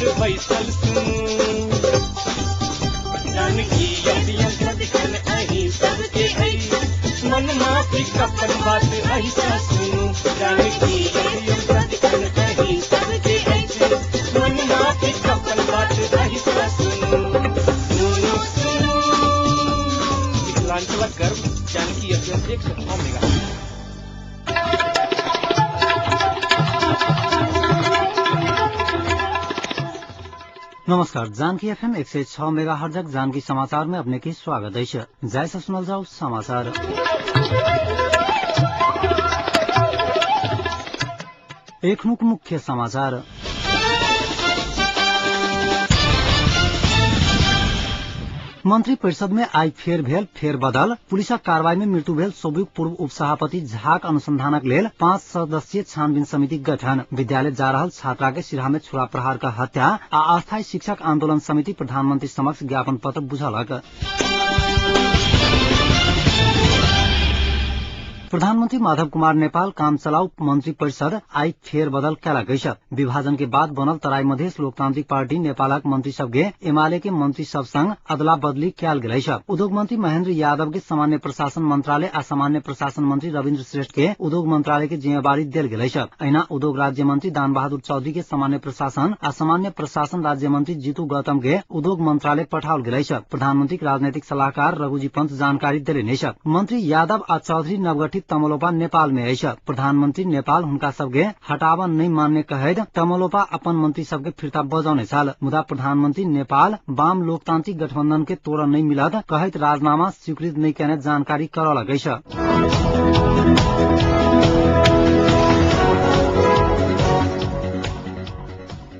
पर बैसल सुनू। जानकी एफएम सदिखन अहीं सबके अछि, मन माफिक अपन बात अहीं सँ सुनू। जानकी एफएम सदिखन अहीं सबके अछि, मन माफिक अपन बात अहीं सँ सुनू। सुनू सुनू मिथिलांचलक गर्व जानकी एफएम 106 मेगा। नमस्कार, जानकी एफएम 106 मेगा हर्जक जानकी समाचार में अपने के स्वागत अछि। जय से सुनल जाओ समाचार। एखनुक मुख्य समाचार। मंत्री परिषद में आई फेर भेल फेर बदल। पुलिसक कार्रवाई में मृत्यु भेल सोबुक पूर्व उपसभापति झाक अनुसंधानक लेल 5 सदस्यीय छानबीन समिति गठन। विद्यालय जा रहल छात्रा के सिरहा में छुरा प्रहार का हत्या आ अस्थायी शिक्षक आंदोलन समिति प्रधानमंत्री समक्ष ज्ञापन पत्र बुझलक। प्रधानमंत्री माधव कुमार नेपाल काम चलाऊ मंत्री परिषद आई फेर बदल कयलक अछि। विभाजन के बाद बनल तराई मधेश लोकतांत्रिक पार्टी नेपालक मंत्री सबके एमाले के मंत्री सब संग अदला बदली कयल गेल अछि। उद्योग मंत्री महेंद्र यादव के सामान्य प्रशासन मंत्रालय आ सामान्य प्रशासन मंत्री रविन्द्र श्रेष्ठ के उद्योग मंत्रालय के जिम्मेवारी देल गेल अछि। अहिना उद्योग राज्य मंत्री दान बहादुर चौधरी के सामान्य प्रशासन आ सामान्य प्रशासन राज्य मंत्री जीतू गौतम के उद्योग मंत्रालय पठाओल गेल अछि। प्रधानमंत्री के राजनीतिक सलाहकार रघुजी पंत जानकारी देलनि अछि। मंत्री यादव आ चौधरी नवगठित तमलोपा नेपाल में अछि। प्रधानमंत्री नेपाल हुनका सबके हटावा नहि मान्य कहैत तमलोपा अपन मंत्री सबके फिर्ता बजौने छल। मुदा प्रधानमंत्री नेपाल वाम लोकतांत्रिक गठबंधन के तोड़ नहि मिलत कहैत राजीनामा स्वीकृत नहि केने जानकारी करौलक अछि।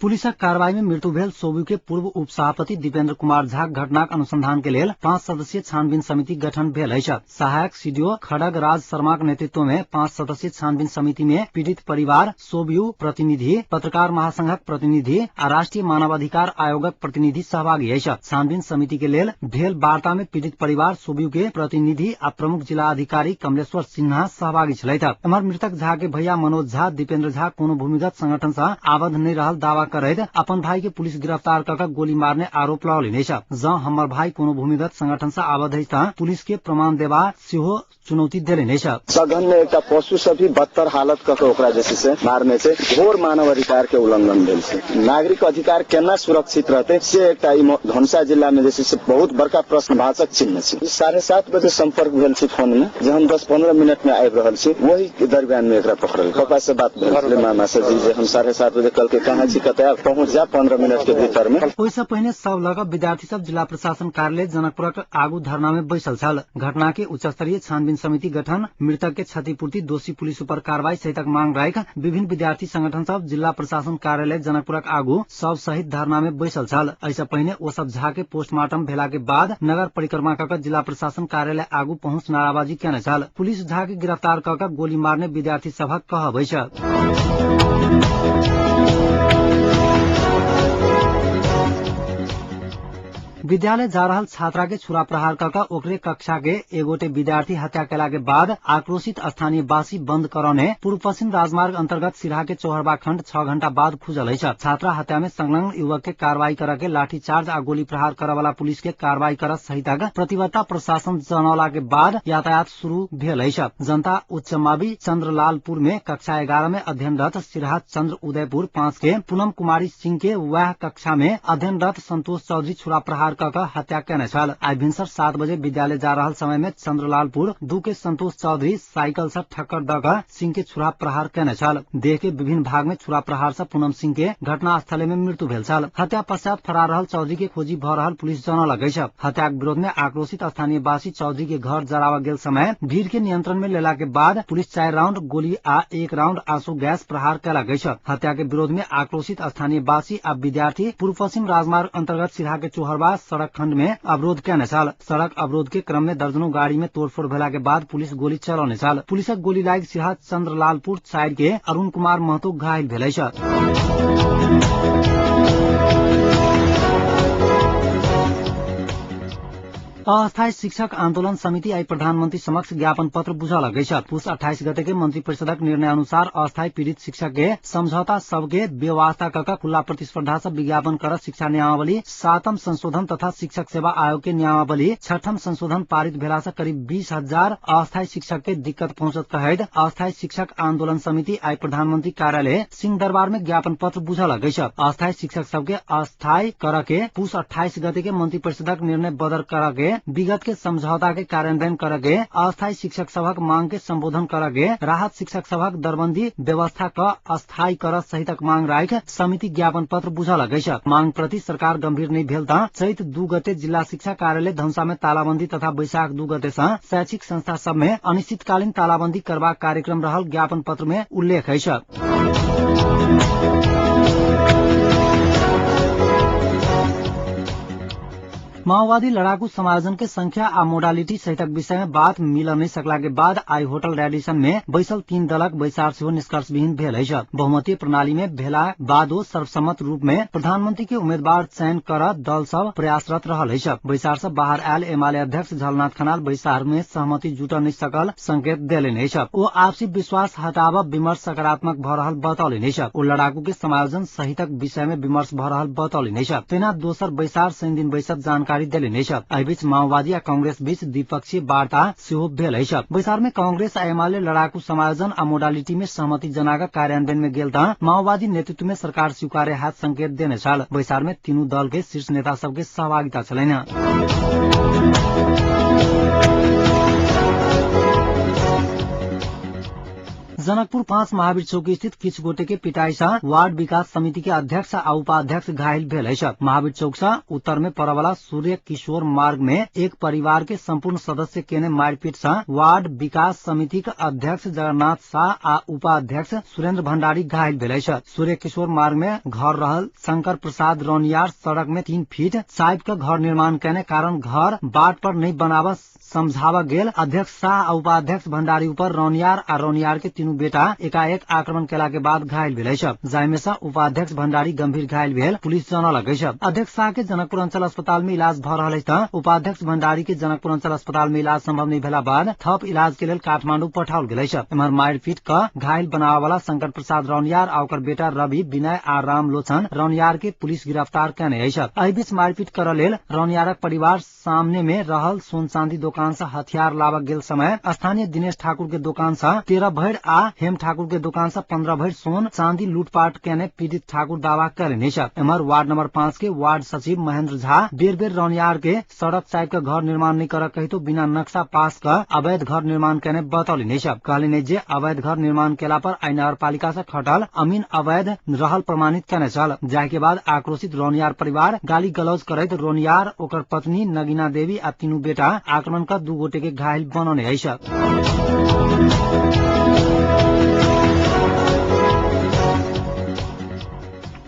पुलिसक कार्रवाई में मृत्यु भेल सोबू के पूर्व उपसभापति दीपेंद्र कुमार झा घटनाक अनुसंधान के लेल 5 सदस्यीय छानबीन समिति गठन भेल अछि। सहायक सीडीओ खड़ग राज शर्माक नेतृत्व में 5 सदस्यीय छानबीन समिति में पीड़ित परिवार, सोबियू प्रतिनिधि, पत्रकार महासंघक प्रतिनिधि आ राष्ट्रीय मानवाधिकार आयोगक प्रतिनिधि सहभागी अछि। छानबीन समिति के लेल भेल वार्ता में पीड़ित परिवार, सोबियू के प्रतिनिधि आ प्रमुख जिला अधिकारी कमलेश्वर सिन्हा सहभागी छलथि। एम्हर मृतक झा के भैया मनोज झा दीपेंद्र झा कोनो भूमिगत संगठन सँ आबद्ध नहि रहल दावा करैत अपन भाई के पुलिस गिरफ्तार कऽ गोली मारने आरोप लगौलनि अछि। जँ हमर भाई कोनो भूमिगत संगठन सँ आबद्ध अछि तऽ पुलिस के प्रमाण देबा सेहो चुनौती देलनि अछि। सघन में एकटा पशु से भी बदतर हालत कऽ के ओकरा जे छै से मारने छै। घोर मानव अधिकार के उल्लंघन भेल छै। नागरिक अधिकार केना सुरक्षित रहतै से एकटा ई धनुषा जिला में जे छै से बहुत बड़का प्रश्नवाचक चिन्ह छै। 7:30 बजे संपर्क भेल छै फोन में जे हम 10-15 मिनट में आबि रहल छी, वही दरमियान में एकरा पकड़ल। पापा से बात भेल छलै, मामा से जी जे हम 7:30 बजे कल के कहाँ छी कतऽ आयब, पहुँच जायब 15 मिनट के भीतर में। ओहिसँ पहिने शव लऽ कऽ विद्यार्थी सब जिला प्रशासन कार्यालय जनकपुरक आगू धरना में बैसल छल। घटना के उच्च स्तरीय छानबीन समिति गठन, मृतक के क्षतिपूर्ति, दोषी पुलिस ऊपर कार्रवाई सहितक मांग राखि विभिन्न विद्यार्थी संगठन सब जिला प्रशासन कार्यालय जनकपुरक आगू शव सहित धरना में बैसल छल। एहिसँ पहिने ओ सब झा के पोस्टमार्टम भेला के बाद नगर परिक्रमा कऽ जिला प्रशासन कार्यालय आगू पहुंच नाराबाजी केने छल। पुलिस झा के गिरफ्तार कऽ के गोली मारने विद्यार्थी सभक कहब अछि। विद्यालय जा रहल छात्रा के छुरा प्रहार कऽ के ओकरे कक्षा के एगोटे विद्यार्थी हत्या केला के बाद आक्रोशित स्थानीय वासी बंद करौने पूर्व पश्चिम राजमार्ग अंतर्गत सिरहा के चौहरबा खंड 6 घंटा बाद खुजल अछि। छात्रा हत्या में संलग्न युवक के कार्रवाई करऽ के लाठीचार्ज आ गोली प्रहार करऽ वाला पुलिस के कार्रवाई करऽ सहितक प्रतिबद्धता प्रशासन जनौला के बाद यातायात शुरू भेल अछि। जनता उच्च मावि चंद्रलालपुर में कक्षा 11 में अध्ययनरत सिरहा चंद्र उदयपुर 5 के पूनम कुमारी सिंह के वएह कक्षा में अध्ययनरत संतोष चौधरी छुरा प्रहार कऽ के हत्या केने छल। आइ भिनसर 7 बजे विद्यालय जा रहल समय में चंद्रलालपुर 2 के संतोष चौधरी साइकिल से ठक्कर दऽ के सिंह के छुरा प्रहार केने छल। देह के विभिन्न भाग में छुरा प्रहार से पूनम सिंह के घटनास्थले में मृत्यु भेल छल। हत्या पश्चात फरार रहल चौधरी के खोजी भऽ रहल पुलिस जनौलक अछि। हत्या के विरोध में आक्रोशित स्थानीय वासी चौधरी के घर जरावा गेल समय भीड़ के नियंत्रण में लेला के बाद पुलिस 4 राउंड गोली आ 1 राउंड आंसू गैस प्रहार केलक अछि। हत्या के विरोध में आक्रोशित स्थानीय वासी आ विद्यार्थी पूर्व पश्चिम राजमार्ग अंतर्गत सिरहा के चोहरवा सड़क खंड में अवरोध केने छल। सड़क अवरोध के क्रम में दर्जनों गाड़ी में तोड़फोड़ भेला के बाद पुलिस गोली चलौने छल। पुलिसक गोली लागि सिरहा चंद्रलालपुर 4 के अरुण कुमार महतो घायल भेल अछि। अस्थायी शिक्षक आन्दोलन समिति आई प्रधानमन्त्री समक्ष ज्ञापन पत्र बुझल गई। पुष 28 गते के मन्त्री परिषदक निर्णय अनुसार अस्थायी पीड़ित शिक्षक के सम्झौता सबके बेवास्ता कक खुल्ला प्रतिस्पर्धा से विज्ञापन कर शिक्षा नियमावली 7 संशोधन तथा शिक्षक सेवा आयोग के नियमावली 6 संशोधन पारित भेला से करीब 20,000 अस्थायी शिक्षक के दिक्कत पहुंचत कहैत अस्थायी शिक्षक आन्दोलन समिति आई प्रधानमन्त्री कार्यालय सिंहदरबार में ज्ञापन पत्र बुझल गई। अस्थायी शिक्षक सबके अस्थायी कर के पुष 28 गते के मन्त्री परिषदक निर्णय बदर कर के विगत के समझौता के कार्यान्वयन करके अस्थायी शिक्षक सभक मांग के संबोधन करके राहत शिक्षक सभक दरबंदी व्यवस्था क अस्थायी कर सहितक मांग राख समिति ज्ञापन पत्र बुझल गई। मांग प्रति सरकार गंभीर नहीं भेल त चैत 2 गते जिल्ला शिक्षा कार्यालय धनुषा में तालाबंदी तथा वैशाख 2 गते से शैक्षिक संस्था सब में अनिश्चितकालीन तालाबंदी करबाक कार्यक्रम रहल ज्ञापन पत्र में उल्लेख अछि। माओवादी लड़ाकू समायोजन के संख्या आ मोडालिटी सहितक विषय में बात मिल नहीं सकला के बाद आई होटल रेडिसन में बैसल 3 दलक बैसार सेहो निष्कर्षविहीन भेल अछि। बहुमतीय प्रणाली में भेला बादो सर्वसम्मत रूप में प्रधानमंत्री के उम्मीदवार चयन कर दल सब प्रयासरत रहल अछि। बैसार से बाहर आयल एमाले अध्यक्ष झलनाथ खनाल बैसार में सहमति जुट नहीं सकल संकेत देलनि अछि। ओ आपसी विश्वास हटाब विमर्श सकारात्मक भ रहल बतौलनि अछि। ओ लड़ाकू के समायोजन सहितक विषय में विमर्श भ रहल बतौलनि अछि। तेना दोसर बैसार शनि दिन बैसत जानकारी देलनि अछि। एहि बीच माओवादी आ कांग्रेस बीच द्विपक्षीय वार्ता सेहो भेल अछि। बैसार में कांग्रेस आ एमाले लड़ाकू समायोजन आ मोडालिटी में सहमति जनाक कार्यान्वयन में गेल त माओवादी नेतृत्व में सरकार स्वीकार्य हाथ संकेत देने छल। बैसार में तीनू दल के शीर्ष नेता सबके सहभागिता छलनि। जनकपुर 5 महावीर चौक स्थित किछु गोटे के पिटाई से वार्ड विकास समिति के अध्यक्ष आ उपाध्यक्ष घायल भेल अछि। महावीर चौक से उत्तर में पड़वला सूर्य किशोर मार्ग में एक परिवार के संपूर्ण सदस्य केने मारपीट से वार्ड विकास समिति के अध्यक्ष जगन्नाथ शाह आ उपाध्यक्ष सुरेंद्र भंडारी घायल भेल अछि। सूर्य किशोर मार्ग में घर रहल शंकर प्रसाद रौनियार सड़क में 3 फीट साइब के घर निर्माण केने कारण घर बाट पर नहीं बनाव समझाव गेल अध्यक्ष शाह आ उपाध्यक्ष भंडारी ऊपर रौनियार आ रौनियार के तीनू बेटा एकाएक आक्रमण केला के बाद घायल भेल अछि। जाहि से उपाध्यक्ष भंडारी गंभीर घायल भेल पुलिस जनलक अछि। अध्यक्ष शाह के जनकपुर अंचल अस्पताल में इलाज भ रहल अछि त उपाध्यक्ष भंडारी के जनकपुर अंचल अस्पताल में इलाज संभव नहीं भेला बाद थप इलाज के लेल काठमांडू पठाओल गेल अछि। एम्हर मारिपीट क घायल बनावे वाला शंकर प्रसाद रौनियार आ ओकर बेटा रवि विनय आ रामलोचन रौनियार के पुलिस गिरफ्तार केने अछि। एहि बीच मारिपीट करऽ लेल रौनियारक परिवार सामने में रहल सोन चांदी दोकान से हथियार लाबक गेल समय स्थानीय दिनेश ठाकुर के दोकान से 13 भरि आ हेम ठाकुर के दोकान से 15 भरि सोन चांदी लूटपाट केने पीड़ित ठाकुर दावा करेने अछि। एम्हर वार्ड नंबर 5 के वार्ड सचिव महेंद्र झा बेर बेर रौनियार के सड़क साइड के घर निर्माण नहीं कर कहितो बिना नक्शा पास क अवैध घर निर्माण केने बतौलनि अछि। कहलनि जे अवैध घर निर्माण केला पर आई नगरपालिका से खटल अमीन अवैध रहल प्रमाणित केने छल। जाहि के बाद आक्रोशित रौनियार परिवार गाली गलौज करैत रौनियार ओकर पत्नी नगीना देवी आ तीनू बेटा आक्रमण क 2 गोटे के घायल बनौने अछि।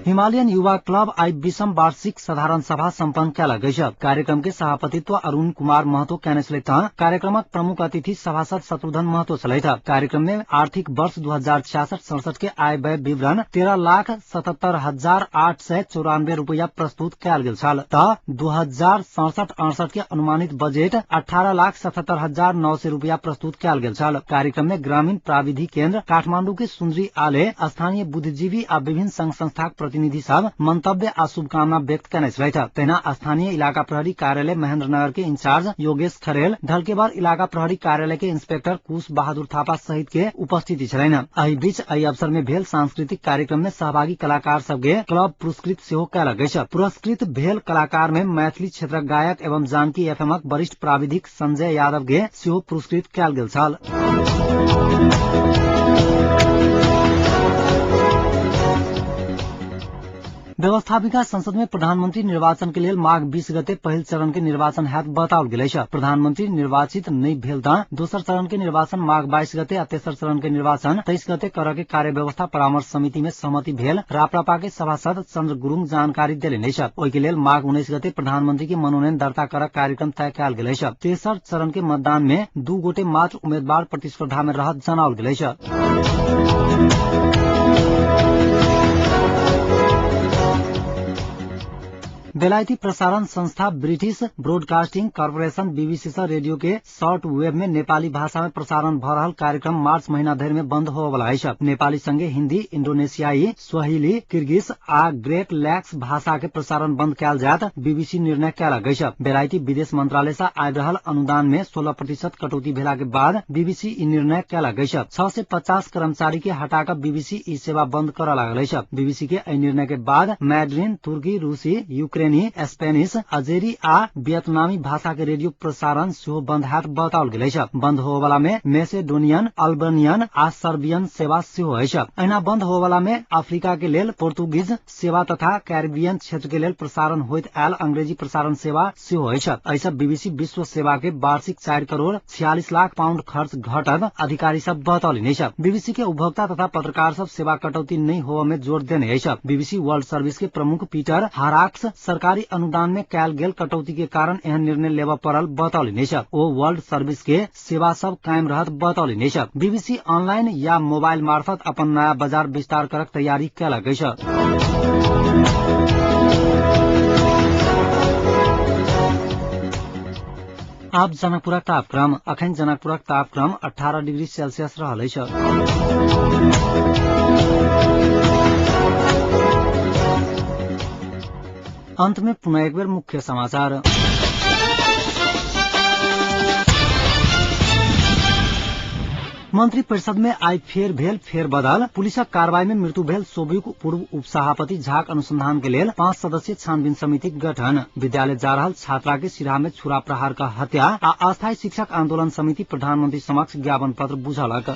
हिमालयन युवा क्लब आई 20म वार्षिक साधारण सभा सम्पन्न कयल अछि। कार्यक्रम के सभापतित्व अरुण कुमार महतो केने छलथि। कार्यक्रमक प्रमुख अतिथि सभासद शत्रुघ्न महतो छलथि। कार्यक्रम में आर्थिक वर्ष 2066-67 के आय व्यय विवरण 13,77,894 रुपया प्रस्तुत कयल गेल छल त 2067-68 के अनुमानित बजेट 18,77,900 रुपया प्रस्तुत कयल गेल छल। कार्यक्रम में ग्रामीण प्राविधि केन्द्र काठमांडू के सुन्दरी आले स्थानीय बुद्धिजीवी आ विभिन्न संघ संस्थाक प्रतिनिधि सब मंतव्य आ शुभकामना व्यक्त केने छलथि। तहिना स्थानीय इलाका प्रहरी कार्यालय महेंद्रनगर के इंचार्ज योगेश खरेल, ढलकेबार इलाका प्रहरी कार्यालय के इंस्पेक्टर कुश बहादुर थापा सहित के उपस्थिति छलनि। एहि बीच एहि अवसर में भेल सांस्कृतिक कार्यक्रम में सहभागी कलाकार सबके क्लब पुरस्कृत सेहो कयल गेल। पुरस्कृत भेल कलाकार में मैथिली क्षेत्रक गायक एवं जानकी एफएमक वरिष्ठ प्राविधिक संजय यादव के सेहो पुरस्कृत कयल गेल छल। व्यवस्थापिका संसद में प्रधानमंत्री निर्वाचन के लेल माघ 20 गते पहिल चरण के निर्वाचन हैत बताओल गेल अछि। प्रधानमंत्री निर्वाचित नहीं भेल त दोसर चरण के निर्वाचन माघ 22 गते आ तेसर चरण के निर्वाचन 23 गते करऽ के कार्य व्यवस्था परामर्श समिति में सहमति भेल राप्रपा के सभासद चंद्र गुरूङ जानकारी देलनि अछि। ओहि के लेल माघ 19 गते प्रधानमंत्री के मनोनयन दर्ता करऽ कार्यक्रम तय कयल गेल अछि। तेसर चरण के मतदान में 2 गोटे मात्र उम्मीदवार प्रतिस्पर्धा में रहत जनाओल गेल अछि। बेलायती प्रसारण संस्था ब्रिटिश ब्रॉडकास्टिंग कॉर्पोरेशन बीबीसी से रेडियो के शॉर्ट वेव में नेपाली भाषा में प्रसारण भ रहल कार्यक्रम मार्च महीना धरि में बंद होबला अछि। नेपाली संगे हिन्दी, इंडोनेशियाई, स्वहिली, किर्गिज आ ग्रेट लैक्स भाषा के प्रसारण बंद कयल जायत बीबीसी निर्णय कयलक अछि। बेलायती विदेश मंत्रालय से आबि रहल अनुदान में 16% कटौती भेला के बाद बीबीसी ई निर्णय कयलक अछि। 650 कर्मचारी के हटा कऽ बीबीसी ई सेवा बंद करऽ लागल अछि। बीबीसी के एहि निर्णय के बाद मैड्रिन, तुर्की, रूसी, यूक्रेनी, स्पेनिश, अजेरी आ वियतनामी भाषा के रेडियो प्रसारण सेहो बंद हैत बताओल गेल अछि। बंद होबयवला में मैसेडोनियन, अल्बेनियन आ सर्बियन सेवा सेहो अछि। एहिना बंद होबयवला में अफ्रीका के लेल पोर्तुगीज सेवा तथा कैरिबियन क्षेत्र के लेल प्रसारण होइत आयल अंग्रेजी प्रसारण सेवा सेहो अछि। एहि सँ बीबीसी विश्व सेवा के वार्षिक 4 करोड़ 46 लाख पाउंड खर्च घटब अधिकारी सब बतौलनि अछि। बीबीसी के उपभोक्ता तथा पत्रकार सब सेवा कटौती नहि होबय में जोर देने अछि। बीबीसी वर्ल्ड सर्विस के प्रमुख पीटर हाराक्स सरकारी अनुदान में कयल गेल कटौती के कारण एहन निर्णय लेबय पड़ल बतौलनि अछि। ओ वर्ल्ड सर्विस के सेवा सब कायम रहत बतौलनि अछि। बीबीसी ऑनलाइन या मोबाइल मार्फत अपन नया बाजार विस्तार करक तैयारी कयलक अछि। आब जनकपुरक तापक्रम। अखन जनकपुरक तापक्रम 18 डिग्री सेल्सियस रहल अछि। अंत में पुनः एक बेर मुख्य समाचार। मंत्री परिषद में आइ फेर भेल फेरबदल। पुलिसक कार्रवाई में मृत्यु भेल सोबीक पूर्व उपसभापति झाक अनुसंधान के लेल 5 सदस्यीय छानबीन समितिक गठन। विद्यालय जा रहल छात्रा के सिरहा में छुरा प्रहार का हत्या आ अस्थायी शिक्षक आंदोलन समिति प्रधानमंत्री समक्ष ज्ञापन पत्र बुझलक।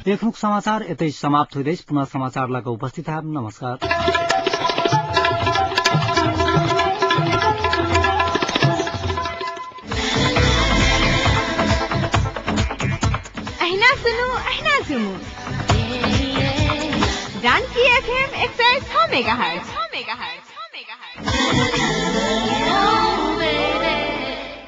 एखनुक समाचार एतै समाप्त होइत अछि। पुनः समाचार लऽ कऽ उपस्थित हैब। नमस्कार। अहिना सुनू अहिना झुमू जानकी एफएम 106 मेगाहर्ट्ज।